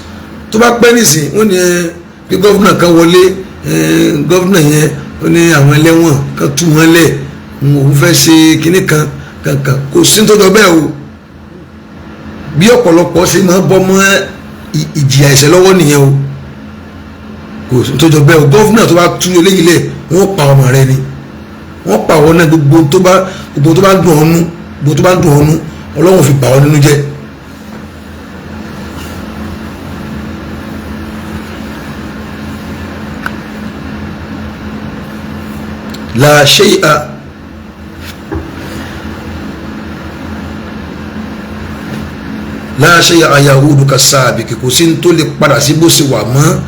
tó bá pẹ́ nísìn, wọ́n ní ẹ bí governor kan wọlé, governor yẹn ó ní àwọn ẹlẹ́wọ̀n kan tú wọn lẹ̀, òun fẹ́ ṣe kinní kan kankan. Kò sí tó jọ bẹ́ẹ̀ o. Bí ọ̀pọ̀lọpọ̀ ṣe máa bọ́ mọ́ ìjìyà ẹ̀ṣẹ̀ lọ́wọ́ nìyẹn o. Kò sí tó jọ bẹ́ẹ̀ o. Governor tó bá tú eléyìí lẹ̀, wọ́n pa ọmọ rẹ ni, wọ́n pa àwọn náà. Gbogbo tó bá dùn ọ́nú, gbogbo tó bá dùn ọ́nú, Ọlọ́run fi bà ọ́ nínú jẹ́. La shay'a la shay'a yahudu kasaabiki. Kò sí ní tó lè padà sí bó ṣe wà mọ́.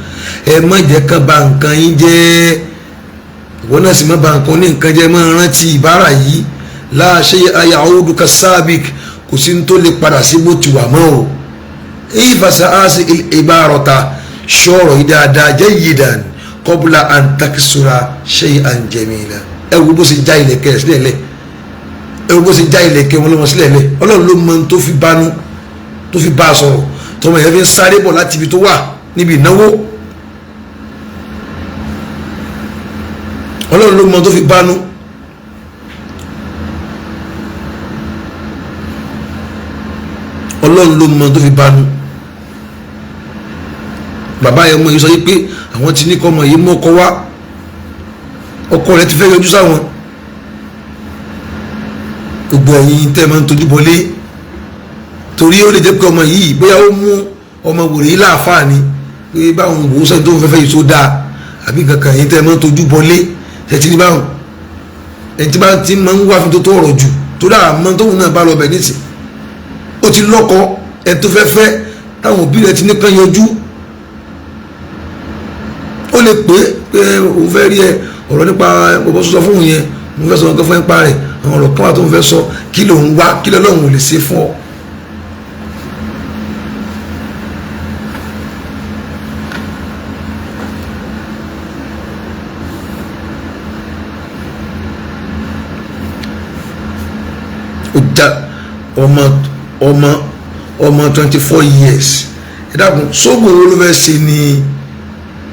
Ẹ má jẹ́ kán bà nǹkan yín jẹ́, ìwọ náà sì má bà nǹkan ní nǹkan jẹ́. Máa rántí ìbára yìí: la shay'a yahudu kasaabiki. Kò sí ní tó lè padà sí bó ti wà mọ́ o. Ìfàsà áṣì ìbárọ̀ta ṣọ́ọ̀rọ̀ yìí dáadáa jayyidan qabla an taksura shay'an jamila. Ẹ wo bó ṣe já ilẹ̀kẹ̀ rẹ̀ sílẹ̀ lẹ̀, ẹ wo bó ṣe já ilẹ̀kẹ̀ wọn lọ́mọ sílẹ̀ lẹ̀. Ọlọ́run ló mọ tó fi bánú, tó fi bá a sọ̀rọ̀, tọmọ yẹn fi ń sáré bọ̀ láti ibi tó wà níbi ìnáwó. Ọlọ́run ló mọ tó fi bánú. Ọlọ́run ló mọ tó fi bánú. Bàbá yẹn mọ yìí sọ yìí pé àwọn ti ní kọ́ ọmọ yìí mú ọkọ wá, ọkọ rẹ ti fẹ́ yọjú sáwọn. Gbogbo ẹ̀yin tẹ́ ẹ máa ń tojú bọlé, torí ó lè jẹ́ pé ọmọ yìí, bóyá ó mú ọmọ wòrè yìí láàfáà ni pé báwọn wò ó sẹ́ni tó ń fẹ́fẹ́ yìí tó dáa àbí kankan. Ẹ̀yin tẹ́ ẹ máa ń tojú bọlé ṣètì ní báwọn ẹni tí bá ti máa ń wá fi tó tó ọ̀rọ̀ jù tó dáa mọ́ tóun náà bá lọ bẹ̀ nísìn. Ó ti lọ́kọ ẹ̀ tó fẹ́ fẹ́, táwọn òbí rẹ̀ ti ní kán yọjú. Ó lè pé pé òun fẹ́ rí ẹ, ọ̀rọ̀ nípa ọ̀bọ sọ fún òun yẹn, òun fẹ́ sọ nǹkan fún ẹ nípa rẹ̀, àwọn ọ̀rọ̀ kan wà tó ń fẹ́ sọ. Kí lòun wá? Kí lọ́lọ́run ò lè ṣe fún ọ? Ó já ọmọ 24 years. Ẹ dákun, sóògùn owó ló fẹ́ ṣe ni?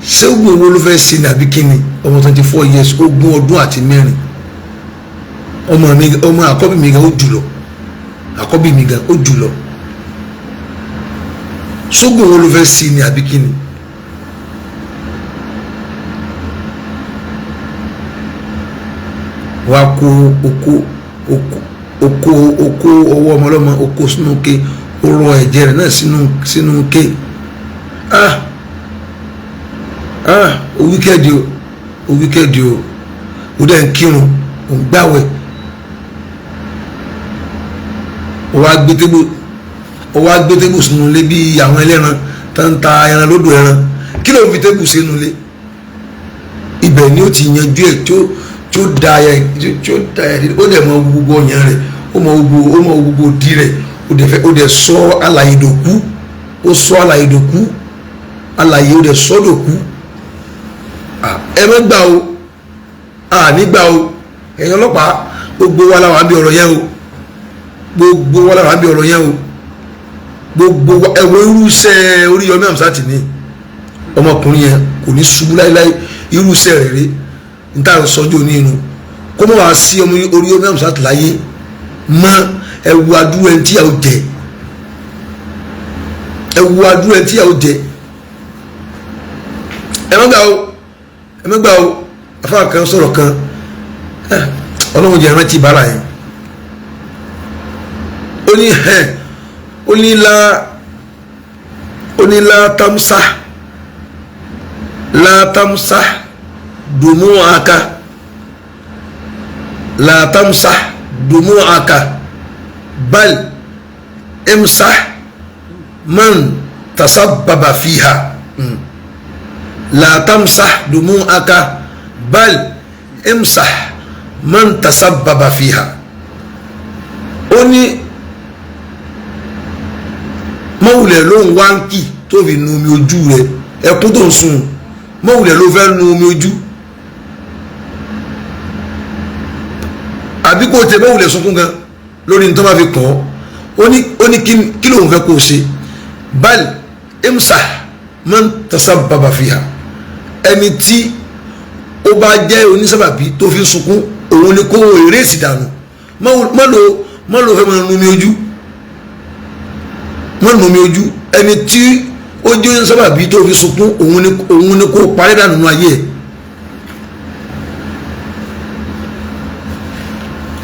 Sóògùn owó ló fẹ́ ṣe ni àbí kíni? Ọmọ 24 years, 24 ọdún. Ọmọ mi, ọmọ àkọ́bí mi gan ó jùlọ, àkọ́bí mi gan ó jùlọ. Sóògùn owó ló fẹ́ ṣe ni àbí kíni? Wàá kó okó okó okó okó ọwọ́ ọmọ ọlọ́mọ okó sínú ké, ó rọ ẹ̀jẹ̀ rẹ̀ náà sínú ké. Ah ah, o wicked o, o wicked o. O dẹ̀ ń kírun, ò ń gbàwẹ̀, o wá gbé table, o wá gbé table sínú ilé bí àwọn ẹlẹ́ran tó ń ta ẹran lódò ẹran. Kí ló ń fi table sínú ilé? Ibẹ̀ ni ó ti yanjú ẹ̀ tí ó da ẹ, tí ó da ẹ. Ó dẹ̀ mọ gbogbo ọyàn rẹ̀, ó mọ gbogbo di rẹ̀. Ó dẹ̀ fẹ́, ó dẹ̀ sọ alàyè dòkú, ó sọ alàyè dòkú, alàyè ó dẹ̀ sọ dòkú. Ẹ má gbà o, à nígbà o. Ẹ̀yin ọlọ́pàá, gbogbo wa la wà bí ọ̀rọ̀ yẹn o, gbogbo wa la wà bí ọ̀rọ̀ yẹn o, gbogbo wa. Ẹ wo irúṣẹ́ Oríyọmí Hamzat ní ọmọkùnrin yẹn, kò ní ṣubú láíláí. Irúṣẹ́ rẹ̀ rí n ta sọjọ́ ní inú kó mọ̀ wá sí ọmọ Oríyọmí Hamzat láyé mọ́. Ẹ wo adúrú ẹni tíyàwó jẹ, ẹ wo adúrú ẹni tíyàwó jẹ. Ẹ má gbà o, ẹ má gbà o. Afáà kan sọ̀rọ̀ kan. Ọlọ́run jẹ́ rántí bára yẹn. Ó ní ẹ̀, ó ní la, ó ní la tamsa, la tamsa dumu'aka, la tamsa dumu'aka bal imsah man tasabbaba fiha. La tamsah dumu'aka bal imsah man tasabbaba fiha. Ó ní mọ́wulẹ̀ ló ń wá ń kì tó fi nu omi ojú rẹ̀, ẹkún tó ń sun, mọ́wulẹ̀ ló fẹ́ nu omi ojú, àbí kò tẹ mọ́wulẹ̀ sunkún gan lórí nítorí wọ́n fi kàn ọ́. Ó ní kí lóun fẹ́ kó o ṣe, bal imsah man tasabbaba fiha, ẹni tí ó bá jẹ́ onísábàbí tó fi sunkún òun ni kó o eré dànù. Má ló fẹ́ máa nu omi ojú, má nu omi ojú, ẹni tí ó jẹ́ onísábàbí tó fi sunkún òun ni kó o parí dànù nínú ayé ẹ̀.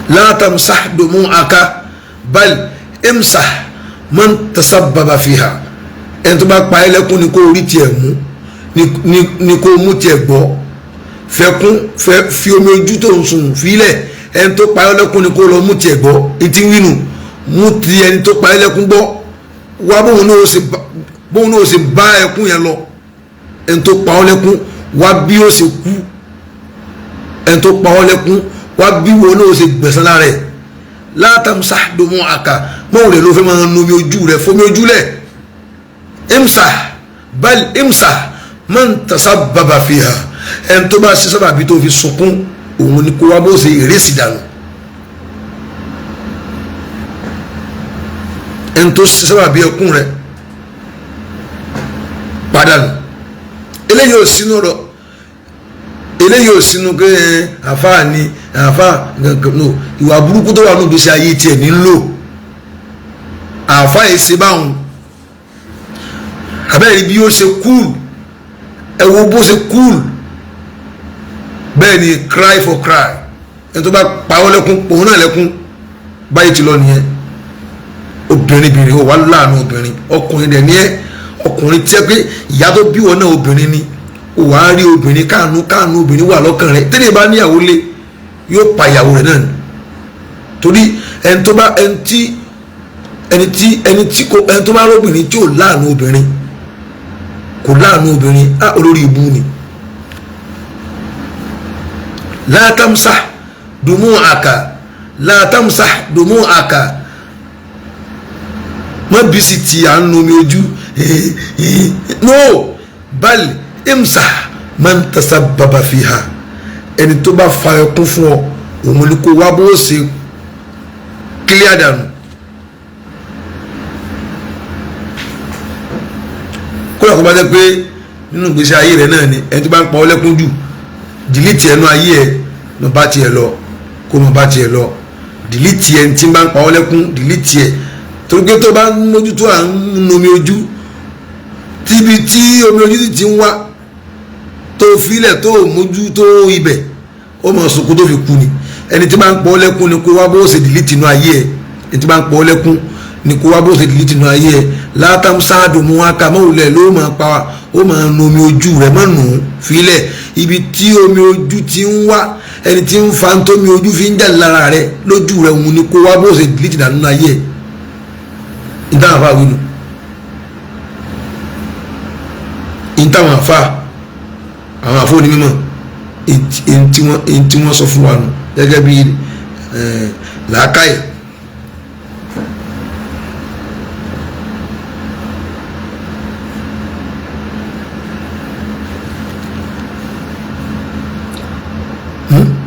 La tamsah dumu'aka bal imsah man tasabbaba fiha, ẹni tó bá pa ẹ́ lẹ́kún ni kó rí tiẹ̀ mú, ni kó mú tiẹ̀ gbọ́, fẹkún fẹ fi omi ojú tó ń sùn fílẹ̀, ẹni tó pa ẹ́ lẹ́kún ni kó lọ mú tiẹ̀ gbọ́, etí wínú mú ti ẹni tó pa ẹ́ lẹ́kún gbọ́, wá bóun náà ó ṣe bá ẹkún yẹn lọ, ẹni tó pa ọ́ lẹ́kún wá bí ó ṣe kú, ẹni tó pa ọ́ lẹ́kún wá bí wọn náà ó ṣe gbẹ̀san lára ẹ̀. La tamsah dumu'aka, mọ́wùlẹ̀ ló fẹ́ máa nu omi ojú rẹ̀, fomi ojú lẹ̀. Imsah bal imsah man tasabbaba fiha, ẹni tó bá ṣe sábàbí tó fi sunkún òun ni kó wá bó ṣe ìrẹsì dànù, ẹni tó ṣe sábàbí ẹkún rẹ̀ padànù. Eléyìí ò sínú rọ, eléyìí ò sínú pé àfáà ni àfáà gangan no, ìwà burúkú tó wà nínú ìgbésí ayé tiẹ̀ ní lò, àfáà yìí ṣe báwọn. Àbẹ́rẹ́ bí ó ṣe kúl, ẹ wo bó ṣe kúl, bẹ́ẹ̀ ni cry for cry, ẹni tó bá pa ọ́ lẹ́kún òun náà lẹ́kún, báyìí ti lọ nìyẹn. Obìnrin bìnrin ó wà láàánú obìnrin, ọkùnrin dẹ̀ ní ẹ, ọkùnrin tí ẹ pé ìyá tó bí wọn náà obìnrin ni, ó wàá rí obìnrin káànú káànú obìnrin wà lọ́kàn rẹ̀, tẹ́lẹ̀ bá níyàwó lé yóò pa ìyàwó rẹ̀ náà ni, torí ẹni tó bá ẹni tí ẹni tí ẹni tí kò ẹni tó bá róbìnrin tí ò láàánú obìnrin, kò láàánú obìnrin, á olórí ibu ni. La tamsah dumu'aka, la tamsah dumu'aka, má bísí ti à ń nu omi ojú, no bal imsah man tasabbaba fiha, ẹni tó bá fa ẹkún fún ọ òun ni kó wá bó ṣe clear dànù. Kódà kó bá jẹ́ pé nínú ìgbésí ayé rẹ̀ náà ni ẹni tó bá ń pa ọ lẹ́kún jù, dìlítì ẹnu ayé ẹ lọ bá tiẹ̀ lọ, kó mọ bá tiẹ̀ lọ, dìlítì ẹni tí ń bá ń pa ọ lẹ́kún, dìlítì ẹ, torí pé tó bá ń mójútó à ń nomi ojú, tíbi tí omi ojú ti ń wá tó filẹ̀ tó mójútó ibẹ̀, ó mọ̀ sunkún tó fi kú ni. Ẹni tí bá ń pa ọ lẹ́kún ni kó wá bó ṣe dìlítì inú ayé ẹ, ẹni tí bá ń pa ọ lẹ́kún ni kó wá bó ṣe dìlítì inú ayé ẹ. Látàmsá dumu'aka, mọ̀wulẹ̀ ló máa pa, ó máa nu omi ojú rẹ̀, má nù ú filẹ̀, ibi tí omi ojú ti ń wá, ẹni tí ń fa tómi ojú fi ń jáde lára rẹ̀ lójú rẹ̀, òun ni kó wá bó ṣe dìlítì dànù ayé ẹ. Ìtàn àfa wínú, ìtàn àfa àwọn àfọ onímọ̀ tí wọ́n sọ fún wa nù gẹ́gẹ́ bí làákàyè.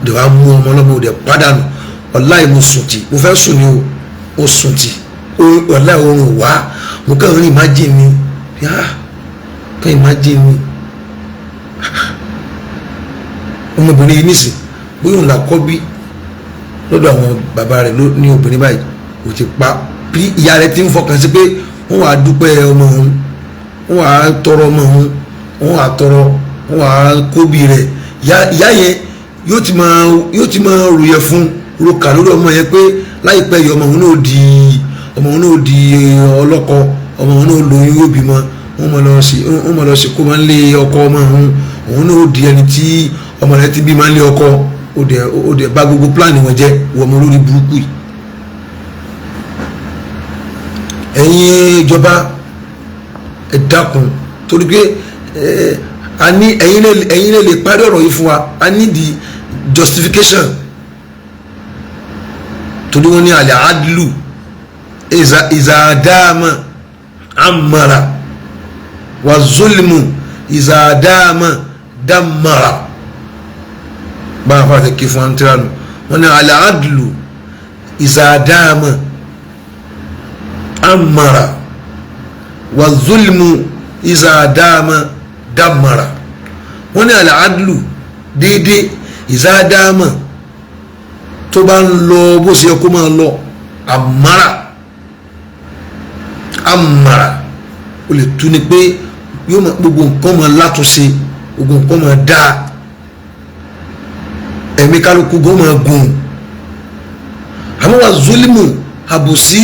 De wa mú ọmọ ọlọ́mọ òde pàdánù. Wàláì mo sùn tì, mo fẹ́ sùn ni o, mo sùn tì, wàláì oorun wá, mo kàn ń imagine ni, kàn imagine ni ọmọbìnrin yìí nísìn, bóyá òun là kọ́ bí lọ́dọ̀ àwọn bàbá rẹ̀ ní obìnrin báyìí, kò ti pa bí ìyá rẹ̀ ti ń fọkàn sí pé wọ́n wàá dúpẹ́ ọmọ òun, wọ́n wàá tọrọ ọmọ òun, wọ́n wàá tọrọ, wọ́n wàá kóbi rẹ̀. Ìyá yẹn yóò ti máa ròyẹ̀ fún roka lórí ọmọ yẹn pé láìpẹ́ yìí ọmọ òun náà di ọmọ òun náà di ọlọ́kọ, ọmọ òun náà lóyún yóò bímọ, wọ́n mọ̀ lọ sí kó máa ń lé ọkọ ọmọ òun, òun náà di ẹni tí ọmọ rẹ ti bí máa ń lé ọkọ. Ó dẹ̀ bá gbogbo pílánì wọn jẹ́, wọ́n ọmọ lórí burúkú yìí. Ẹ̀yin ìjọba ẹ dákun, torí pé a ní ẹ̀yin lè parí ọ̀rọ̀ yìí fún wa, a ní di justification. Torí wọ́n ní àlẹ́ adlu ìzàdáàmà amara wà zulmu ìzàdáàmà dámara. Bá a fàtẹ kí fún antiranu, wọ́n ní àlẹ́ adlu ìzàdáàmà amara wà zulmu ìzàdáàmà dámara. Wọ́n ní àlẹ́ adlu déédéé ìzàdáàmà tó bá ń lọ bó ṣe yẹ kó máa lọ, amara amara o lè tu ni pé yóò máa gbogbo nǹkan máa látúnṣe, gbogbo nǹkan máa dáa, ẹ̀mí kálukú gan máa gùn. Àmọ́ wà zulimu àbòsí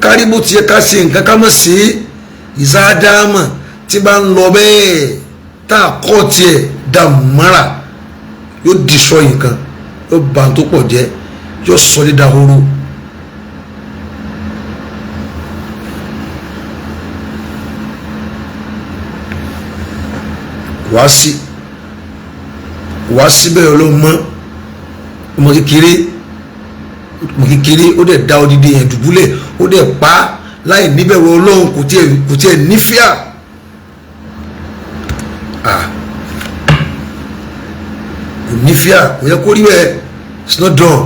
kárí bó ti yẹ ká ṣe nǹkan ká má ṣe é, ìsáádáàmà tí bá ń lọ bẹ́ẹ̀ tá a kọ́ tiẹ̀ dàmára yóò destroy nǹkan, yóò bà tó pọ̀ jẹ́, yóò sọ ní dahoro. Wá síbẹ̀ ọlọ́mọ ọmọ kékeré ó dẹ̀ da odidi yẹn dùbúlẹ̀, ó dẹ̀ pa láì níbẹ̀rù Ọlọ́run, kò tiẹ̀ nífíà. Kò nífíà, kò yẹ kó rí bẹ́ẹ̀. It's not done,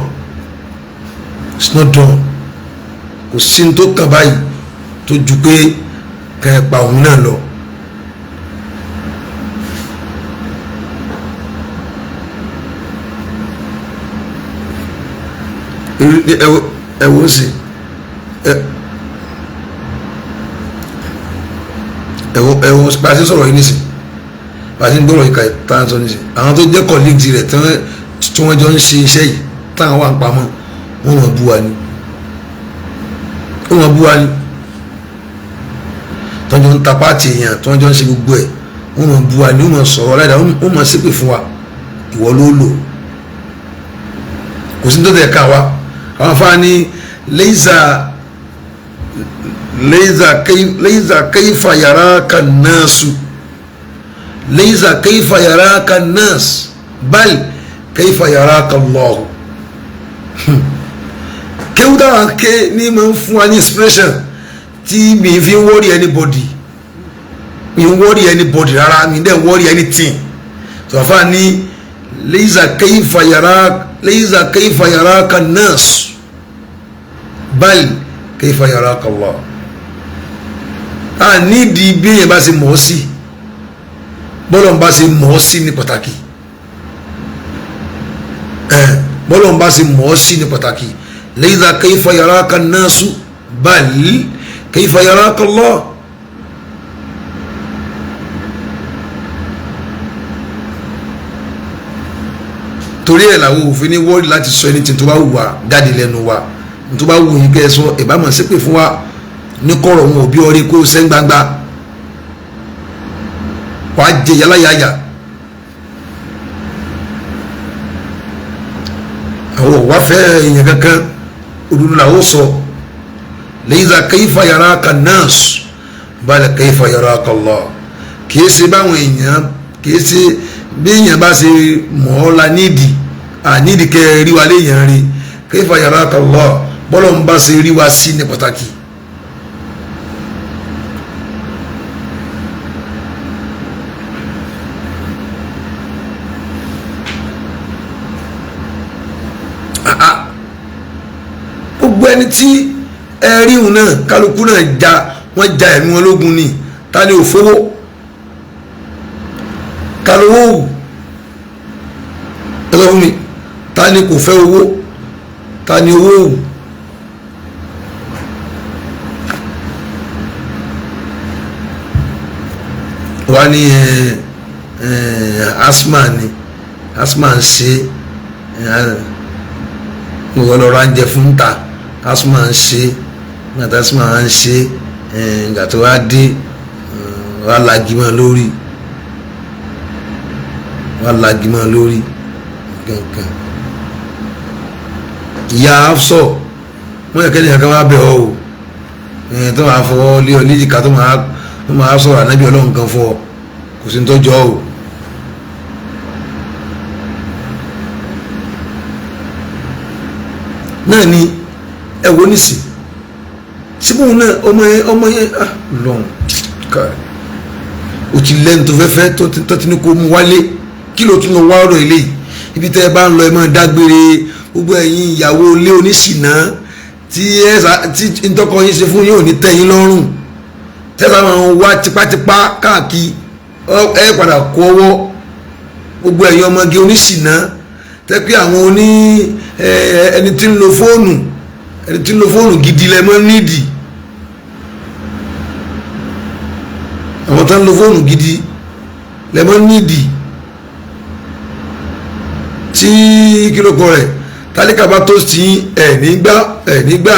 it's not done. Kò sí ní tó kàn báyìí tó ju pé kẹ́ ẹ pa òun náà lọ. Ẹ wò ó sì ẹ wò bá a ṣe sọ̀rọ̀ yìí nísìn, bá a ṣe ń gbọ́rọ̀ yìí ká tá a sọ nísìn, àwọn tó jẹ́ colleagues rẹ̀ tí wọ́n jọ ń ṣe iṣẹ́ yìí táwọn wà ń pamọ́, wọ́n mọ̀ bú wa ni, wọ́n mọ̀ bú wa ni, tí wọ́n jọ ń ta páàtì èèyàn, tí wọ́n jọ ń ṣe gbogbo ẹ̀, wọ́n mọ̀ bú wa ni, wọ́n mọ̀ sọ̀rọ̀ láìda, wọ́n mọ̀ ṣépè fún wa. Ìwọ ló lò, kò sí ní tó tẹ̀ ká wa. Àwọn afáàní laysa kayfa yaraka an-nasu, laysa kayfa yaraka an-nas, bal kayfa yaraka Allah. Kéwú táwọn ké ní máa ń fún wa ní inspiration tí mi fi ń worry anybody, mi ń worry anybody rárá, mi dẹ̀ worry anything. Tó afáàní laysa kayfa yaraka, laysa kayfa yaraka an-nas, bal kayfa yaraka Allah. A nídìí bí èèyàn bá ṣe mọ̀ ọ́ sí, bọ́lọ̀ ń bá ṣe mọ̀ ọ́ sí ní pàtàkì, bọ́lọ̀ ń bá ṣe mọ̀ ọ́ sí ní pàtàkì. Laysa kayfa yaraka an-nasu, bal kayfa yaraka Allah. Torí ẹ̀ làwọn òfin ní wọ́ọ̀rì láti sọ ẹni tí tó bá wù wá jáde lẹ́nu wa, tó bá wù yín kẹ́ ẹ sọ, ẹ̀ bá mọ̀ ṣépè fún wa ní kọ̀rọ̀ wọn òbí ọrí kó sẹ́ gbangba, wàá jẹ yálàyàyà. Àwọn òwà fẹ́ èèyàn kankan, òdodo làwọn sọ. Laysa kayfa yaraka an-nas, bal kayfa yaraka Allah. Kìí ṣe báwọn èèyàn, kìí ṣe bí èèyàn bá ṣe mọ̀ ọ́ la nídìí, ànídìí kẹ́ ẹ rí wa léèyàn rí. Kayfa yaraka Allah, bọ́lọ̀ ń bá ṣe rí wa sí ní pàtàkì. Gbogbo ẹni tí ẹ rí òun náà, kálukú náà ja, wọ́n ja ẹ̀mí wọn lógun ni. Ta ni òfowó? Ta lówó wù? Ẹ sọ fún mi, ta ni kò fẹ́ owó? Ta ni owó wù? Wá ní asthma ni, Asma ń ṣe mo lọ ra oúnjẹ fún ta. Asma ń ṣe nígbà tí Asma ń ṣe ìgbà tó wá dé, wá lagi mọ́ lórí, wá lagi mọ́ lórí kankan. Ìyá Hafsọ, wọ́n yẹ kẹ́ni kankan wá bẹ̀ ọ́ o, tó máa fọwọ́ lé ọ léjìká, tó máa sọ̀rọ̀ ànábì Ọlọ́run kan fún ọ, kò sí ní tọ́jọ́ o. Náà ni ẹ wo nísì síbòun náà, ọmọ yẹn, ọmọ yẹn lọ́n ká o ti lẹ́nu tó fẹ́fẹ́ tó ti ní kó mú wálé. Kí ló tún lọ wá ọ̀rọ̀ eléyìí? Ibi tẹ́ ẹ bá ń lọ, ẹ máa dágbére. Gbogbo ẹ̀yin ìyàwó ilé oníṣìná tí ẹ tí ntọ́kọ yín ṣe fún yín ò ní tẹ́ yín lọ́rùn, tẹ́sà máa ń wá tipátipá káàkiri, ẹ padà kó ọwọ́. Gbogbo ẹ̀yin ọmọge oníṣìná tẹ́ pé àwọn oní ẹni tí ń lo fóònù, ẹni tí ń lo fóònù gidi lẹ mọ́ nídìí, àwọn tó ń lo fóònù gidi lẹ mọ́ nídìí, tí kílókọ rẹ̀ tálíkà bá tó sí ẹ̀ nígbà ẹ̀ nígbà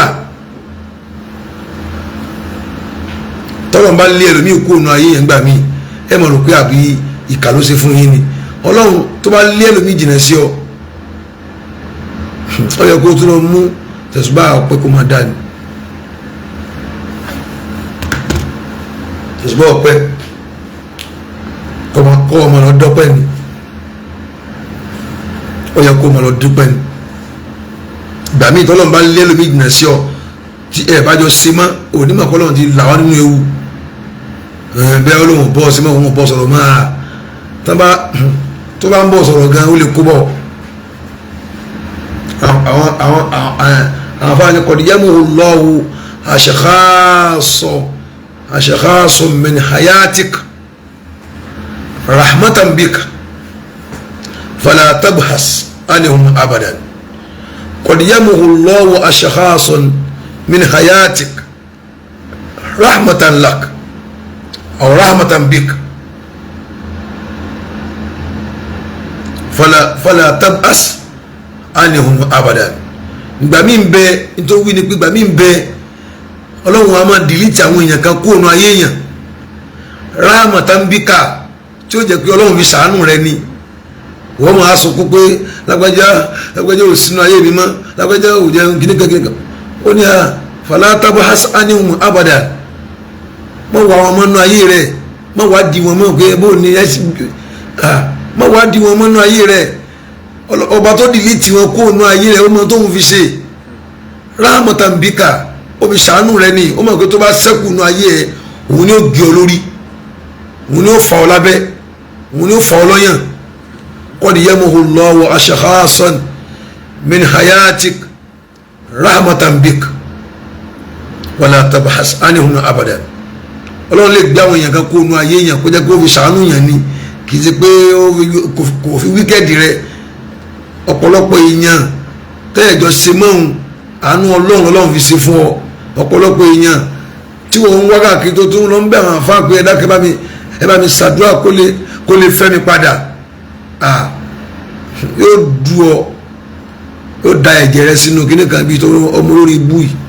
tọ́lọ̀ ń bá lé ẹlòmíì kú ònú ayé yẹn gbà mí, ẹ mọ̀ rò pé àbí ìkà ló ṣe fún yín ni. Ọlọ́run tó bá lé ẹlòmíì jìnnà sí ọ, ó yẹ kó tún lọ mú tẹ̀sùbá ọpẹ́ kó máa dá ni tẹ̀sùbá ọpẹ́ kọ́ ọmọ lọ dọ́pẹ́ ni. Ó yẹ kó ọmọ lọ dúpẹ́ ni. Gbà mí tọ́lọ́run bá lé ẹlòmíì jìnnà sí ọ, tí ẹ bá jọ ṣe mọ́, onímọ̀ kọ́lọ́run ti là wá nínú ewu bẹ́ẹ̀. Olóhùn bọ́ sí mọ́, òun bọ́ sọ̀rọ̀ máa tó bá ń bọ̀ sọ̀rọ̀ gan, ó lè kó bọ̀. Àwọn afáàní kọ̀díyàmù lọ́wọ́ àṣekháàsọ min hayatik rahmatan bik fala tabhas anihum abadan. Kọ̀díyàmù lọ́wọ́ àṣekháàsọ min hayatik rahmatan lak aw rahmatan bik fala tabhas anihum abadan. Ìgbà mi ń bẹ, nítorí wí ni pé ìgbà mi ń bẹ, Ọlọ́run a máa dìlítì àwọn èèyàn kan kó ònú ayé èèyàn rahmatan bika, tí ó jẹ́ pé Ọlọ́run fi sàánú rẹ ni. Wọ́n máa sọ pé lágbájá, lágbájá ò sínú ayé mi mọ́, lágbájá ò jẹun kìnnìkan kìnnìkan. Ó ní à fala tabhas anihum abadan, mọ̀ wá wọn mọ́nú ayé rẹ̀, mọ̀ wá di wọn mọ́ pé bó ni ẹ sì mọ̀ wá di wọn mọ́nú ayé rẹ̀. Ọba tó dìlítì wọn kó ònú ayé rẹ̀, ó mọ tóun fi ṣe rahmatan bika, ó fi ṣàánú rẹ̀ ni. Ó mọ̀ pé tó bá ṣẹ́kù nú ayé ẹ̀, òun ni ó gé ọ lórí, òun ni ó fà ọ lábẹ́, òun ni ó fà ọ lọ́yàn. Qad yamuhu Allahu ashkhasan min hayatik rahmatan bik wala tabhas anihum abadan. Ọlọ́run lè gbé àwọn èèyàn kan kó ònú ayé èèyàn kó jẹ́ kó fi ṣàánú yàn ni, kì í ṣe pé kò fi wíkẹ́ẹ̀dì rẹ̀. Ọ̀pọ̀lọpọ̀ èèyàn tẹ́ẹ̀jọ ṣe mọ́hun, àánú Ọlọ́run Ọlọ́run fi ṣe fún ọ. Ọ̀pọ̀lọpọ̀ èèyàn tí wọ́n ń wá káàkiri tó tún lọ ń bẹ̀ àwọn àfáà pé ẹ dákẹ́, ẹ bá mi ṣàdúrà kó lè fẹ́ mi padà, yóò du ọ, yóò da ẹ̀jẹ̀ rẹ sínú kíní kan bíi ọmọ olórí ibú yìí.